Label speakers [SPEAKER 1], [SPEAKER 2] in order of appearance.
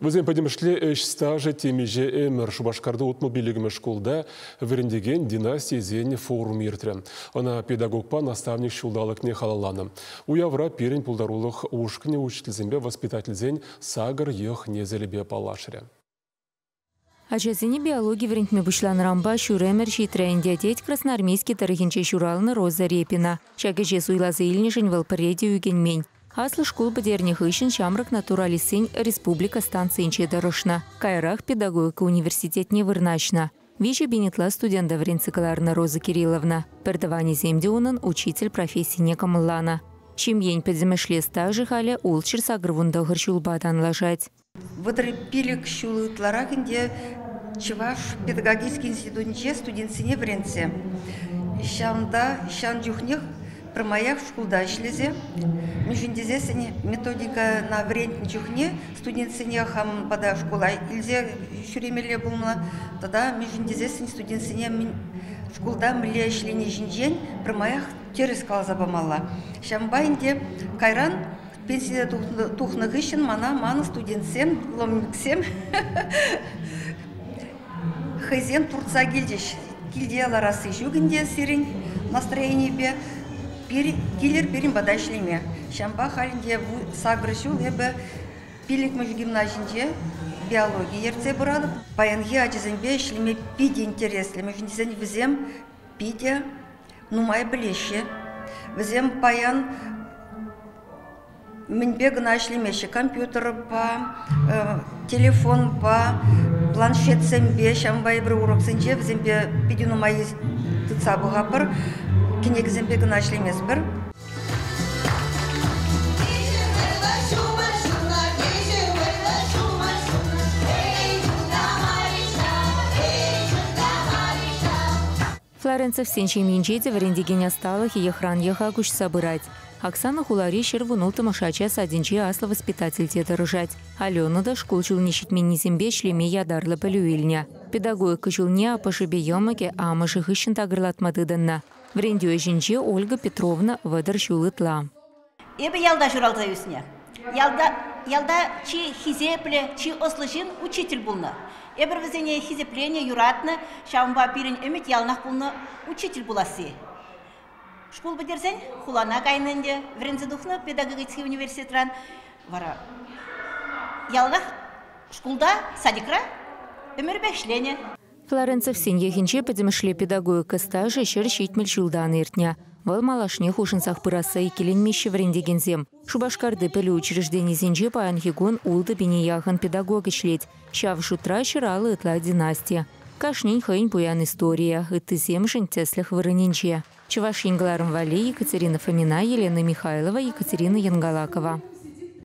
[SPEAKER 1] Вӗсен пӗтӗмӗшле ӗҫ стажӗ темиҫе ӗмӗр. Шупашкарти 65-мӗш шкулта вӗрентекен династийӗсен форумӗ иртрӗ. Ӑна педагогпа наставник ҫулталӑкне халалланӑ. Уявра пирӗн пултарулӑх ушкӑнӗ учительсемпе воспитательсен сакӑр йӑх несӗлӗпе паллашрӗ.
[SPEAKER 2] Ачасене биологи вӗрентме пуҫланӑранпа ҫур ӗмӗр ҫитрӗ ӗнтӗ, тет Красноармейски тӑрӑхӗнче ҫуралнӑ Роза Репина. Ҫак ӗҫе суйласа илнӗшӗн вӑл пӗрре те ӳкӗнмен. Аслӑ шкул пӗтернӗ хыҫҫӑн ҫамрӑк натуралистсен республика станцийӗнче тӑрӑшнӑ. Каярах педагогика университетне вырнаҫнӑ. 3000 ытла студента вӗрентсе кӑларнӑ Роза Кирилловна. Пӗр тӑванӗсем те унӑн учитель профессине кӑмӑлланӑ. Ҫемьен пӗтӗмӗшле стажӗ халӗ 689 ҫулпа танлашать.
[SPEAKER 3] 35 ҫул ытларах ӗнтӗ Чӑваш педагогический институтӗнче студентсене вӗрентсе. Ҫавӑнта ҫавӑн чухнех пӗрмаях шкулта ӗҫлесе, мӗншӗн тесессӗн методикӑна вӗрентнӗ чухне студентсене хам пата шкула илсе ҫӳремелле пулнӑ тата мӗншӗн тесессӗн студентсене шкулта мӗнле ӗҫлени ҫинчен пӗрмаях тӗрӗс каласа памалла. Ҫавӑнпа ӗнтӗ кайран пенсине тухнӑ хыҫҫӑн мана манӑн студентсем, дипломниксем хӑйсем туртса килчӗҫ. Килте ларасси ҫук ӗнтӗ сирӗн настроенипе. Килӗр пирӗн пата ӗҫлеме. Ҫавӑнпа халь ӗнтӗ 8 ҫул эпӗ 5-мӗш гимназинче биологи ертсе пыратӑп. Паянхи ачасемпе ӗҫлеме питӗ интереслӗ, мӗншӗн тесен вӗсем питӗ нумай пӗлеҫҫӗ. Вӗсем паян мӗнпе кӑна ӗҫлемеҫҫӗ: компьютерпа, телефонпа, планшетсемпе. Ҫавӑнпа эпир уроксенче вӗсемпе питӗ нумай тытса пӑхатпӑр, кӗнекесемпе кӑна ӗҫлеместпӗр.
[SPEAKER 2] Флоренцевсен ҫемйинче те вӗрентекен ӑсталӑхӗ йӑхран йӑха куҫса пырать. Оксана хулари 116-мӗш ача садӗнче аслӑ воспитательте тӑрӑшать. Алена та шкул ҫулне ҫитменнисемпе ӗҫлеме ятарлӑ пӗлӳ илнӗ. Педагогика ҫулне аппӑшӗпе йӑмӑкӗ амӑшӗ хыҫҫӑн такӑрлатма тытӑннӑ. Вӗрентӳ ӗҫӗнче Ольга Петровна 30 ҫул ытла.
[SPEAKER 4] Эпӗ ялта ҫуралса ӳснӗ. Ялта, ялта чи хисеплӗ, чи ӑслӑ ҫын учитель пулнӑ. Эпир вӗсене хисепленӗ, юратнӑ, ҫавӑнпа пирӗн ӗмӗт яланах пулнӑ учитель пуласси. Шкул пӗтерсен хулана кайнӑ ӗнтӗ, вӗренсе тухнӑ педагогический университетран. Вара яланах шкулта, садикра ӗмӗрӗпех ӗҫленӗ.
[SPEAKER 2] Флоренцевсен йӑхӗнче пӗтӗмӗшле педагогика стажӗ 170 ҫултан иртнӗ. Вӑл малашне хушӑнсах пырасса иккӗленмеҫҫӗ вӗрентекенсем. Шупашкарти пӗлӳ учрежденисенче паянхи кун 6 пине яхӑн педагог ӗҫлет. Ҫав шутра 150 ытла династи. Кашнин хӑйӗн пуян историйӗ, ыттисемшӗн тӗслӗх вырӑнӗнче. Чӑваш Ен кӑларӑм валли Екатерина Фомина, Елена Михайлова, Екатерина Янгалакова.